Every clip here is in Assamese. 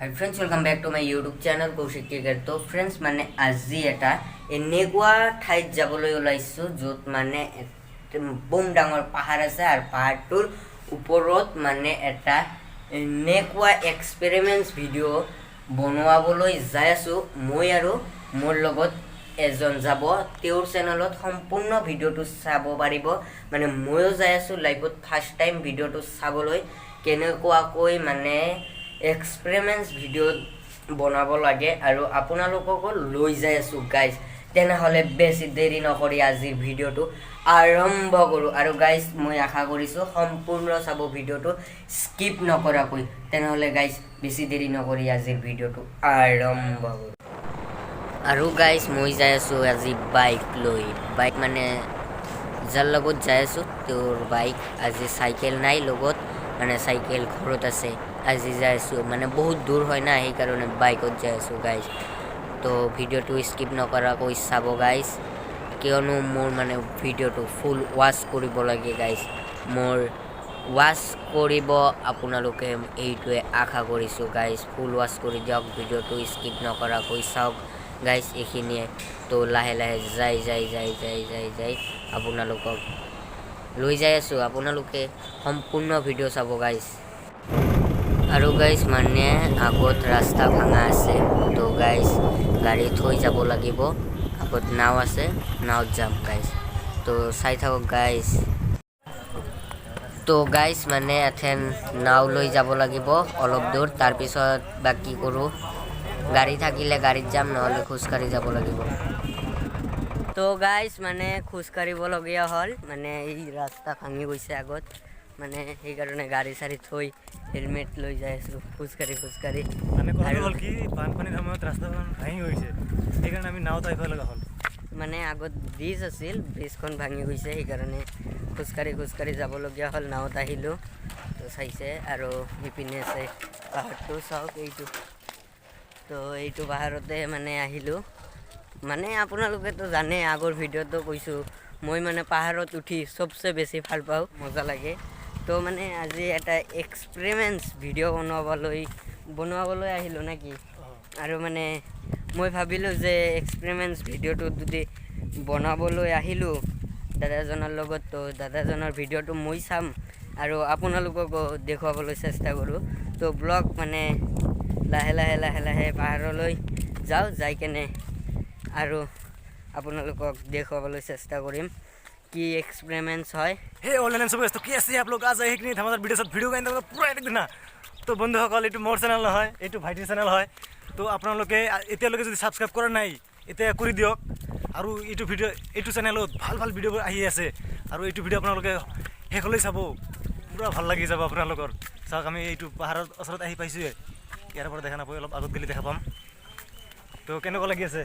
Hi friends, welcome back to my YouTube channel Kaushik কেকাৰ। তো ফ্ৰেণ্ডছ, মানে আজি এটা এনেকুৱা ঠাইত যাবলৈ ওলাইছোঁ য'ত মানে বম ডাঙৰ পাহাৰ আছে আৰু পাহাৰটোৰ ওপৰত মানে এটা এনেকুৱা এক্সপেৰিমেণ্টছ ভিডিঅ' বনোৱাবলৈ যাই আছোঁ। মই আৰু মোৰ লগত এজন যাব, তেওঁৰ চেনেলত সম্পূৰ্ণ ভিডিঅ'টো চাব পাৰিব। মানে ময়ো যাই আছোঁ লাইফত ফাৰ্ষ্ট টাইম ভিডিঅ'টো চাবলৈ, কেনেকুৱাকৈ মানে এক্সপেৰিমেণ্টছ ভিডিঅ' বনাব লাগে আৰু আপোনালোককো লৈ যাই আছোঁ গাইজ। তেনেহ'লে বেছি দেৰি নকৰি আজিৰ ভিডিঅ'টো আৰম্ভ কৰোঁ। আৰু গাইজ, মই আশা কৰিছোঁ সম্পূৰ্ণ চাব ভিডিঅ'টো স্কিপ নকৰাকৈ। তেনেহ'লে গাইজ, বেছি দেৰি নকৰি আজিৰ ভিডিঅ'টো আৰম্ভ কৰোঁ। আৰু গাইজ, মই যাই আছোঁ আজি বাইক লৈ। বাইক মানে যাৰ লগত যাই আছোঁ তেওঁৰ বাইক। আজি চাইকেল নাই লগত, মানে চাইকেল ঘৰত আছে। আজি যাই আছোঁ, মানে বহুত দূৰ হয় না, সেইকাৰণে বাইকত যাই আছোঁ গাইজ। তো ভিডিঅ'টো স্কিপ নকৰাকৈ চাব গাইজ, কিয়নো মোৰ মানে ভিডিঅ'টো ফুল ৱাচ কৰিব লাগে গাইজ। মোৰ ৱাচ কৰিব আপোনালোকে, এইটোৱে আশা কৰিছোঁ গাইজ। ফুল ৱাচ কৰি দিয়ক ভিডিঅ'টো, স্কিপ নকৰাকৈ চাওক গাইজ। এইখিনিয়ে। তো লাহে লাহে যাই যাই যাই যাই যাই যাই আপোনালোকক লৈ যাই আছোঁ। আপোনালোকে সম্পূৰ্ণ ভিডিঅ' চাব গাইজ। আৰু গাইজ, মানে আগত ৰাস্তা ভাঙা আছে, তো গাইজ গাড়ী থৈ যাব লাগিব। আগত নাও আছে, নাৱত যাম গাইজ। তো চাই থাকক গাইজ। তো গাইজ, মানে এথেন নাও লৈ যাব লাগিব অলপ দূৰ, তাৰপিছত বাকী কৰোঁ। গাড়ী থাকিলে গাড়ীত যাম, নহ'লে খোজকাঢ়ি যাব লাগিব। তো গাইজ, মানে খোজকাঢ়িবলগীয়া হ'ল। মানে এই ৰাস্তা ভাঙি গৈছে আগত, মানে সেইকাৰণে গাড়ী চাড়ী থৈ হেলমেট লৈ যাই আছোঁ খোজকাঢ়ি খোজকাঢ়ি। মানে কথাটো হ'ল কি, বানপানীৰ সময়ত ৰাস্তাখন ভাঙি গৈছে, সেইকাৰণে আমি নাৱত আহিব লগা হ'ল। মানে আগত ব্ৰিজ আছিল, ব্ৰিজখন ভাঙি গৈছে, সেইকাৰণে খোজকাঢ়ি খোজকাঢ়ি যাবলগীয়া হ'ল। নাৱত আহিলোঁ। তো চাইছে, আৰু সিপিনে আছে পাহাৰটো, চাওক এইটো। তো এইটো পাহাৰতে মানে আহিলোঁ। মানে আপোনালোকেতো জানে, আগৰ ভিডিঅ'টো কৈছোঁ, মই মানে পাহাৰত উঠি চবচে বেছি ভাল পাওঁ, মজা লাগে। তো মানে আজি এটা এক্সপেৰিমেণ্টছ ভিডিঅ' বনোৱাবলৈ আহিলোঁ নেকি। আৰু মানে মই ভাবিলোঁ যে এক্সপেৰিমেণ্টছ ভিডিঅ'টো যদি বনাবলৈ আহিলোঁ দাদাজনৰ লগত, তো দাদাজনৰ ভিডিঅ'টো মই চাম আৰু আপোনালোককো দেখুৱাবলৈ চেষ্টা কৰোঁ। তো ব'লক, মানে লাহে লাহে লাহে লাহে পাহাৰলৈ যাওঁ, যাই কেনে আৰু আপোনালোকক দেখুৱাবলৈ চেষ্টা কৰিম কি এক্সপেৰিমেণ্টছ হয়। হে অনলাইন सब तो कैसे आप लोग आज एक नहीं धमादार वीडियो साथ ভিডিও গাইন পুৰা এক দিনা। তো বন্ধুসকল, এইটো মোৰ চেনেল নহয়, এইটো ভাইটিৰ চেনেল হয়। তো আপোনালোকে এতিয়ালৈকে যদি ছাবস্ক্ৰাইব কৰা নাই, এতিয়া কৰি দিয়ক। আৰু এইটো ভিডিঅ', এইটো চেনেলত ভাল ভাল ভিডিঅ'বোৰ আহি আছে। আৰু এইটো ভিডিঅ' আপোনালোকে শেষলৈ চাব, পূৰা ভাল লাগি যাব আপোনালোকৰ। চাওক, আমি এইটো পাহাৰৰ ওচৰত আহি পাইছোঁৱে। ইয়াৰ পৰা দেখা নাপায়, অলপ আগত গ'লে দেখা পাম। তো কেনেকুৱা লাগি আছে?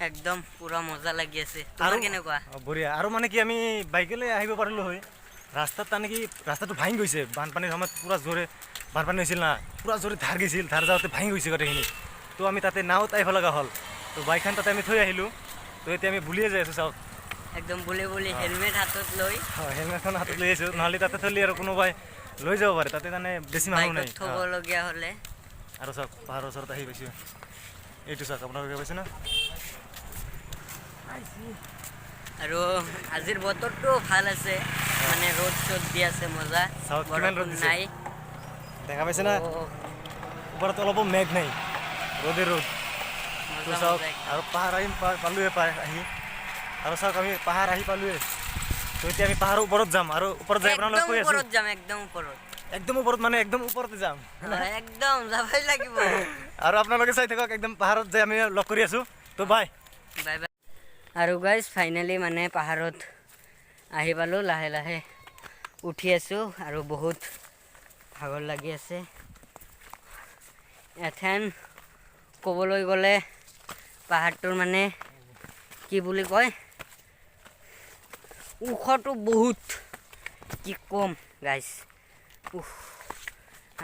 একদম পুৰা মজা লাগি আছে। তোমাৰ কেনেকুৱা? অ, বঢ়িয়া। আৰু মানে কি, আমি বাইকেলৈ আহিব পাৰিলোঁ হয়। ৰাস্তাত তাৰমানে কি, ৰাস্তাটো ভাঙি গৈছে। বানপানীৰ সময়ত পূৰা জোৰে বানপানী হৈছিল না, পূৰা জোৰে ধাৰ গৈছিল, ধাৰ যাওঁতে ভাঙি গৈছে গোটেইখিনি। তো আমি তাতে নাৱত আহিব লগা হ'ল। তো বাইকখন তাতে আমি থৈ আহিলোঁ। তো এতিয়া আমি বুলিয়ে যাই আছোঁ, চাওক। একদম বুলি বুলি হেলমেট হাতত লৈ। হয়, হেলমেটখন হাতত লৈ আহিছোঁ, নহ'লে তাতে থ'লে আৰু কোনোবাই লৈ যাব পাৰে। তাতে মানে বেছি মানুহ নাই। বাইকত থ'বলগীয়া হ'লে। আৰু চাওক, পাহাৰৰ ওচৰত আহি পাইছোঁ। এইটো চাওক, আপোনালোকে পাইছে না? আৰু আজিৰ বতৰটো ভাল আছে, মানে ৰ'দ চ'দ দি আছে, মজা। চাওক কিমান ৰ'দ বৰষুণ দিছে। নাই। দেখা পাইছে না? অ, ওপৰত অলপো মেঘ নাই, ৰ'দে ৰ'দ। তো মজা। চাওক। মজা একদম। আৰু পাহাৰ আহি পালোৱে পাহাৰ আহি। আৰু চাওক, আমি পাহাৰ আহি পালোৱে। তো এতিয়া আমি পাহাৰৰ ওপৰত যাম আৰু ওপৰত যাই আপোনালোক একদম কৈ আছো। ওপৰত যাম, একদম ওপৰত। একদম ওপৰত, মানে একদম ওপৰতে যাম। অ, একদম যাবই লাগিব। আৰু আপোনালোকে চাই থাকক, একদম পাহাৰত যাই আমি লগ কৰি আছো। তো বাই। Bye bye. আৰু গাইজ, ফাইনেলি মানে পাহাৰত আহি পালোঁ। লাহে লাহে উঠি আছোঁ আৰু বহুত ভাগৰ লাগি আছে। এথেন ক'বলৈ গ'লে পাহাৰটোৰ মানে কি বুলি কয়, ওখটো বহুত, কি ক'ম গাইজ। উফ।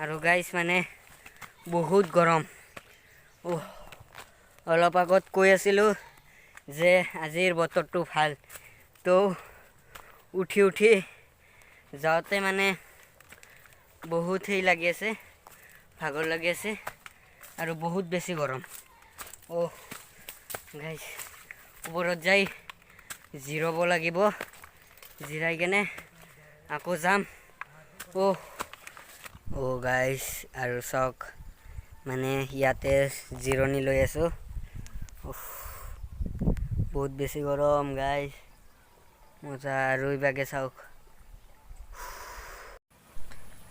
আৰু গাইজ, মানে বহুত গৰম। উহ, অলপ আগত কৈ আছিলোঁ যে আজিৰ বতৰটো ভাল। তো উঠি উঠি যাওঁতে মানে বহুত হেৰি লাগি আছে, ভাগৰ লাগি আছে। আৰু বহুত বেছি গৰম। অ' গাইজ, ওপৰত যাই জিৰাব লাগিব। জিৰাই কেনে আকৌ যাম। অ' অ' গাইজ, আৰু চাওক, মানে ইয়াতে জিৰণি লৈ আছোঁ। উফ, বহুত বেছি গৰম গাইজ, মজা। আৰু ইভাগে চাওক।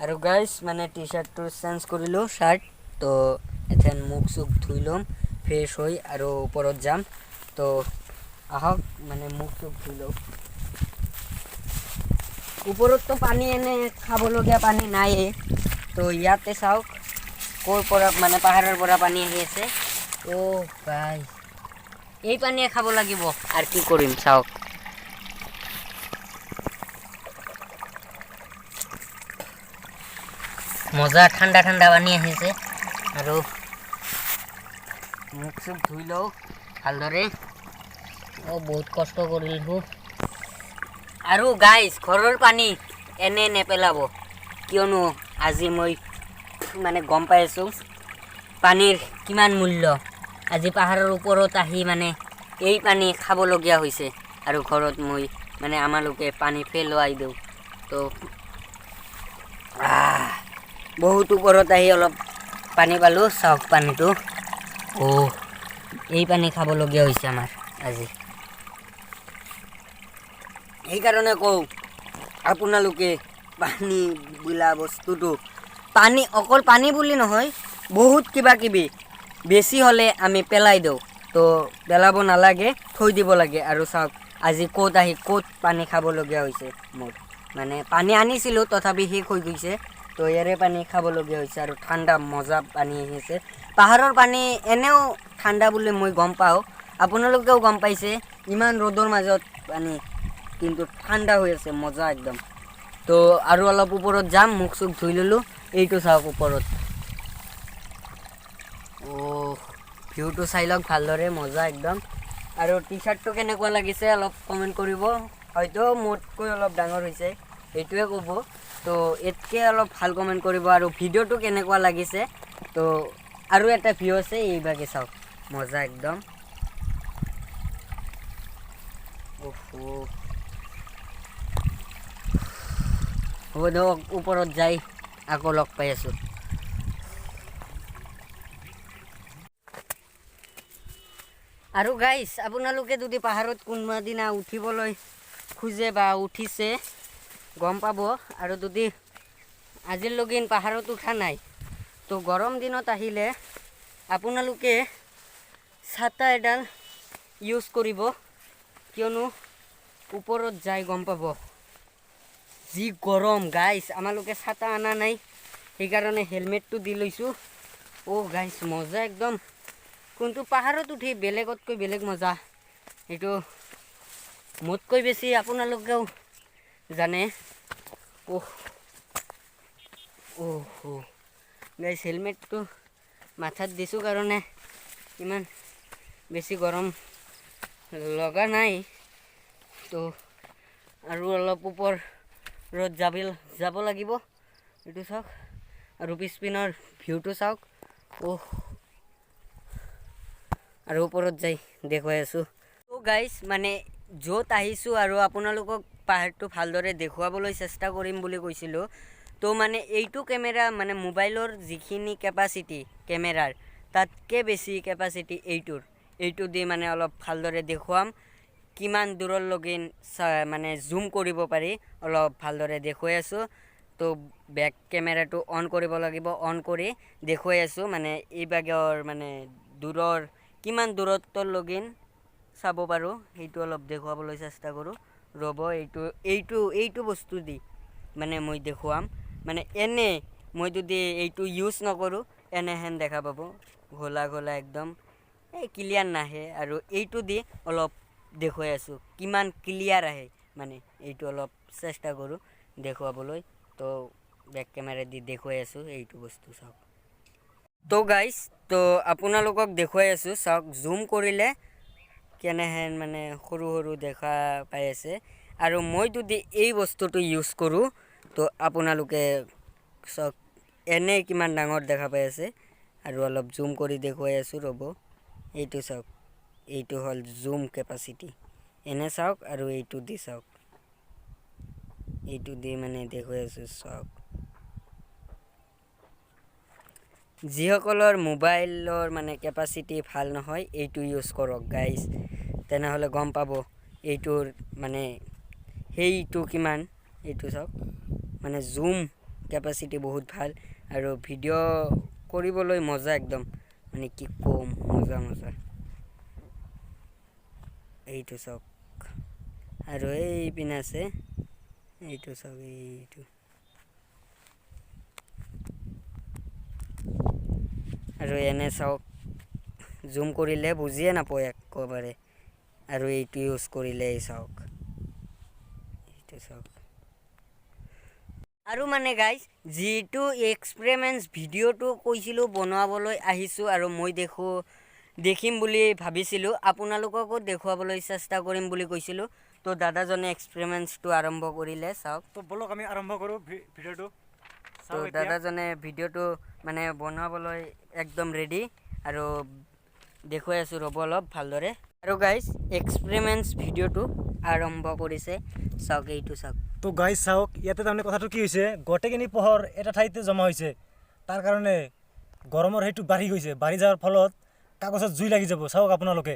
আৰু গাইজ, মানে টি চাৰ্টটো চেঞ্জ কৰিলোঁ চাৰ্ট। তো এতিয়া মুখ চুখ ধুই ল'ম, ফ্ৰেছ হৈ আৰু ওপৰত যাম। তো আহক, মানে মুখ চুখ ধুই লওঁ। ওপৰততো পানী এনে খাবলগীয়া পানী নায়েই। তো ইয়াতে চাওক, ক'ৰ পৰা মানে পাহাৰৰ পৰা পানী আহি আছে। অ' গাইজ, এই পানীয়ে খাব লাগিব আৰু কি কৰিম? চাওক। মজা ঠাণ্ডা ঠাণ্ডা পানী আহিছে। আৰু মুখ চুখ ধুই লওঁ ভালদৰে। অ' বহুত কষ্ট কৰিলোঁ। আৰু গাইজ, ঘৰৰ পানী এনে নেপেলাব, কিয়নো আজি মই মানে গম পাই আছোঁ পানীৰ কিমান মূল্য। আজি পাহাৰৰ ওপৰত আহি মানে এই পানী খাবলগীয়া হৈছে আৰু ঘৰত মই মানে আমালোকে পানী পেলোৱাই দিওঁ। তো বহুত ওপৰত আহি অলপ পানী পালোঁ। চাওক পানীটো। অ' এই পানী খাবলগীয়া হৈছে আমাৰ আজি। সেইকাৰণে কওঁ, আপোনালোকে পানী বোলা বস্তুটো, পানী অকল পানী বুলি নহয়, বহুত কিবা কিবি বেছি হ'লে আমি পেলাই দিওঁ। তো পেলাব নালাগে, থৈ দিব লাগে। আৰু চাওক, আজি ক'ত আহি ক'ত পানী খাবলগীয়া হৈছে মোৰ। মানে পানী আনিছিলোঁ, তথাপি শেষ হৈ গৈছে। তো ইয়াৰে পানী খাবলগীয়া হৈছে। আৰু ঠাণ্ডা মজা পানী আহিছে। পাহাৰৰ পানী এনেও ঠাণ্ডা বুলি মই গম পাওঁ, আপোনালোকেও গম পাইছে। ইমান ৰ'দৰ মাজত পানী কিন্তু ঠাণ্ডা হৈ আছে, মজা একদম। তো আৰু অলপ ওপৰত যাম, মুখ চুখ ধুই ল'লোঁ। এইটো চাওক ওপৰত। অ' ভিউটো চাই লওক ভালদৰে, মজা একদম। আৰু টি চাৰ্টটো কেনেকুৱা লাগিছে অলপ কমেণ্ট কৰিব। হয়তো মোতকৈ অলপ ডাঙৰ হৈছে, সেইটোৱে ক'ব। তো ইয়াতকৈ অলপ ভাল কমেণ্ট কৰিব আৰু ভিডিঅ'টো কেনেকুৱা লাগিছে। তো আৰু এটা ভিউ আছে, এইভাগে চাওক, মজা একদম। অহ, হ'ব দিয়ক, ওপৰত যাই আকৌ লগ পাই আছোঁ। আৰু গাইছ, আপোনালোকে যদি পাহাৰত কোনোবা দিনা উঠিবলৈ খোজে বা উঠিছে, গম পাব। আৰু যদি আজিলৈকে পাহাৰত উঠা নাই, তো গৰম দিনত আহিলে আপোনালোকে ছাতা এডাল ইউজ কৰিব, কিয়নো ওপৰত যাই গম পাব যি গৰম। গাইছ, আমালোকে ছাতা অনা নাই, সেইকাৰণে হেলমেটটো দি লৈছোঁ। অ' গাইছ, মজা একদম। কোনটো পাহাৰত উঠি বেলেগতকৈ বেলেগ মজা, এইটো মোতকৈ বেছি আপোনালোকেও জানে। অহ অহ গাইছ, হেলমেটটো মাথাত দিছোঁ কাৰণে ইমান বেছি গৰম লগা নাই। তো আৰু অলপ ওপৰত যাব লাগিব। এইটো চাওক আৰু পিছপিনৰ ভিউটো চাওক। অহ, আৰু ওপৰত যাই দেখুৱাই আছোঁ। ত' গাইজ, মানে য'ত আহিছোঁ আৰু আপোনালোকক পাহাৰটো ভালদৰে দেখুৱাবলৈ চেষ্টা কৰিম বুলি কৈছিলোঁ। তো মানে এইটো কেমেৰা, মানে মোবাইলৰ যিখিনি কেপাচিটি কেমেৰাৰ, তাতকৈ বেছি কেপাচিটি এইটোৰ। এইটো দি মানে অলপ ভালদৰে দেখুৱাম, কিমান দূৰলৈকে মানে জুম কৰিব পাৰি, অলপ ভালদৰে দেখুৱাই আছোঁ। তো বেক কেমেৰাটো অন কৰিব লাগিব, অন কৰি দেখুৱাই আছোঁ। মানে এইভাগৰ মানে দূৰৰ কিমান দূৰত্বলৈকে চাব পাৰোঁ, সেইটো অলপ দেখুৱাবলৈ চেষ্টা কৰোঁ। ৰ'ব, এইটো বস্তু দি মানে মই দেখুৱাম। মানে এনে মই যদি এইটো ইউজ নকৰোঁ, এনেহেন দেখা পাব, ঘোলা ঘোলা একদম, এই ক্লিয়াৰ নাহে। আৰু এইটো দি অলপ দেখুৱাই আছোঁ কিমান ক্লিয়াৰ আহে। মানে এইটো অলপ চেষ্টা কৰোঁ দেখুৱাবলৈ। তো বেক কেমেৰা দি দেখুৱাই আছোঁ, এইটো বস্তু চাওক। তো গাইজ, তো আপোনালোকক দেখুৱাই আছোঁ, চাওক, জুম কৰিলে কেনেহেন মানে সৰু সৰু দেখা পাই আছে। আৰু মই যদি এই বস্তুটো ইউজ কৰোঁ, তো আপোনালোকে চাওক, এনেই কিমান ডাঙৰ দেখা পাই আছে। আৰু অলপ জুম কৰি দেখুৱাই আছোঁ, ৰ'ব। এইটো চাওক, এইটো হ'ল জুম কেপাচিটি। এনে চাওক আৰু এইটো দি চাওক, এইটো দি মানে দেখুৱাই আছোঁ, চাওক। যিসকলৰ মোবাইলৰ মানে কেপাচিটি ভাল নহয়, এইটো ইউজ কৰক গাইজ, তেনেহ'লে গম পাব এইটোৰ মানে সেইটো কিমান। এইটো চাওক, মানে জুম কেপাচিটি বহুত ভাল আৰু ভিডিঅ' কৰিবলৈ মজা একদম, মানে কি ক'ম, মজা মজা। এইটো চাওক, আৰু এইপিনে আছে, এইটো চাওক, এইটো। আৰু এনে চাওক, জুম কৰিলে বুজিয়ে নাপায় একেবাৰে। আৰু এইটো ইউজ কৰিলে এই চাওক, এইটো চাওক। আৰু মানে গাইজ, যিটো এক্সপেৰিমেণ্টছ ভিডিঅ'টো কৈছিলোঁ বনাবলৈ আহিছোঁ আৰু মই দেখিম বুলি ভাবিছিলোঁ, আপোনালোককো দেখুৱাবলৈ চেষ্টা কৰিম বুলি কৈছিলোঁ। তো দাদাজনে এক্সপেৰিমেণ্টছটো আৰম্ভ কৰিলে, চাওক। তো ব'লক, আমি আৰম্ভ কৰোঁ ভিডিঅ'টো। তো চাওক এতিয়া। দাদাজনে ভিডিঅ'টো মানে বনাবলৈ একদম ৰেডি আৰু দেখুৱাই আছোঁ, ৰ'ব অলপ ভালদৰে। আৰু গাইজ, এক্সপেৰিমেণ্টছ ভিডিঅ'টো আৰম্ভ কৰিছে, চাওক, এইটো চাওক। তো গাইজ চাওক, ইয়াতে তাৰমানে কথাটো কি হৈছে, গোটেইখিনি পোহৰ এটা ঠাইতে জমা হৈছে, তাৰ কাৰণে গৰমৰ সেইটো বাঢ়ি গৈছে। বাঢ়ি যোৱাৰ ফলত কাগজত জুই লাগি যাব। চাওক আপোনালোকে।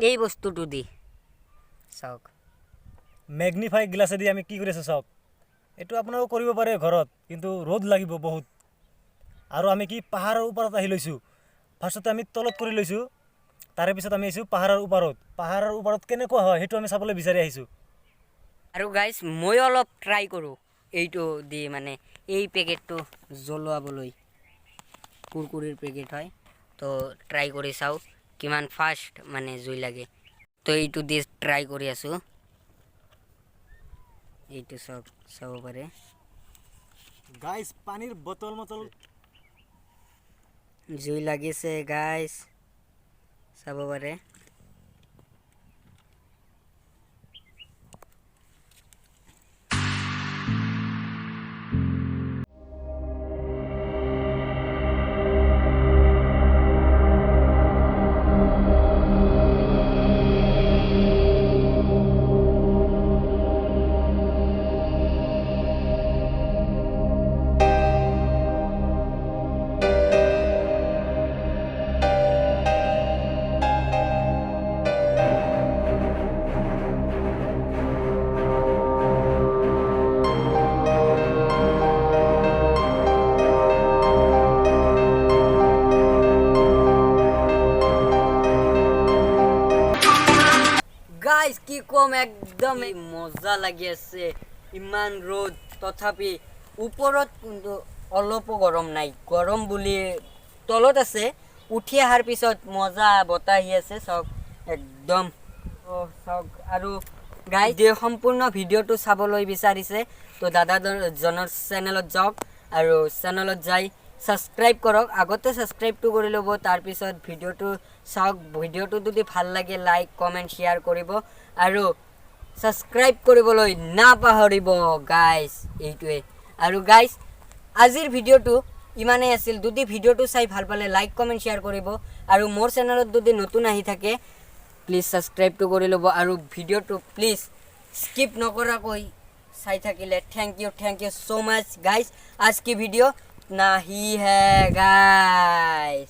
এই বস্তুটো দি চাওক। মেগনিফাই গ্লাছেদি আমি কি কৰি আছোঁ চাওক। এইটো আপোনালোকে কৰিব পাৰে ঘৰত, কিন্তু ৰ'দ লাগিব বহুত। আৰু আমি কি পাহাৰৰ ওপৰত আহি লৈছোঁ। ফাৰ্ষ্টতে আমি তলত কৰি লৈছোঁ, তাৰে পিছত আমি আহিছোঁ পাহাৰৰ ওপৰত। পাহাৰৰ ওপৰত কেনেকুৱা হয়, সেইটো আমি চাবলৈ বিচাৰি আহিছোঁ। আৰু গাইজ, মই অলপ ট্ৰাই কৰোঁ এইটো দি, মানে এই পেকেটটো জ্বলোৱাবলৈ। কুৰকুৰিৰ পেকেট হয়, তো ট্ৰাই কৰি চাওঁ কিমান ফাষ্ট মানে জুই লাগে। তো এইটো দি ট্ৰাই কৰি আছোঁ, এইটো চাওক, চাব পাৰে। গাইজ, পানীৰ বটল মটল জুই লাগিছে গাইজ, চাব পাৰে। গাইজ, কি ক'ম, একদম মজা লাগি আছে। ইমান ৰ'দ, তথাপি ওপৰত কিন্তু অলপো গৰম নাই। গৰম বুলি তলত আছে, উঠি অহাৰ পিছত মজা বতাহ আহি আছে, চাওক একদম। চাওক। আৰু গাইজ, যে সম্পূৰ্ণ ভিডিঅ'টো চাবলৈ বিচাৰিছে, তো দাদাজনৰ চেনেলত যাওক আৰু চেনেলত যাই ছাবস্ক্ৰাইব কৰক। আগতে ছাবস্ক্ৰাইবটো কৰি ল'ব, তাৰপিছত ভিডিঅ'টো চাওক। ভিডিঅ'টো যদি ভাল লাগে, লাইক, কমেণ্ট, শ্বেয়াৰ কৰিব আৰু ছাবস্ক্ৰাইব কৰিবলৈ নাপাহৰিব গাইজ, এইটোৱে। আৰু গাইজ, আজিৰ ভিডিঅ'টো ইমানেই আছিল। যদি ভিডিঅ'টো চাই ভাল পালে, লাইক, কমেণ্ট, শ্বেয়াৰ কৰিব আৰু মোৰ চেনেলত যদি নতুন আহি থাকে, প্লিজ ছাবস্ক্ৰাইবটো কৰি ল'ব আৰু ভিডিঅ'টো প্লিজ স্কিপ নকৰাকৈ চাই থাকিলে thank you, thank you so much guys. आज की वीडियो इतना ही है गाइस।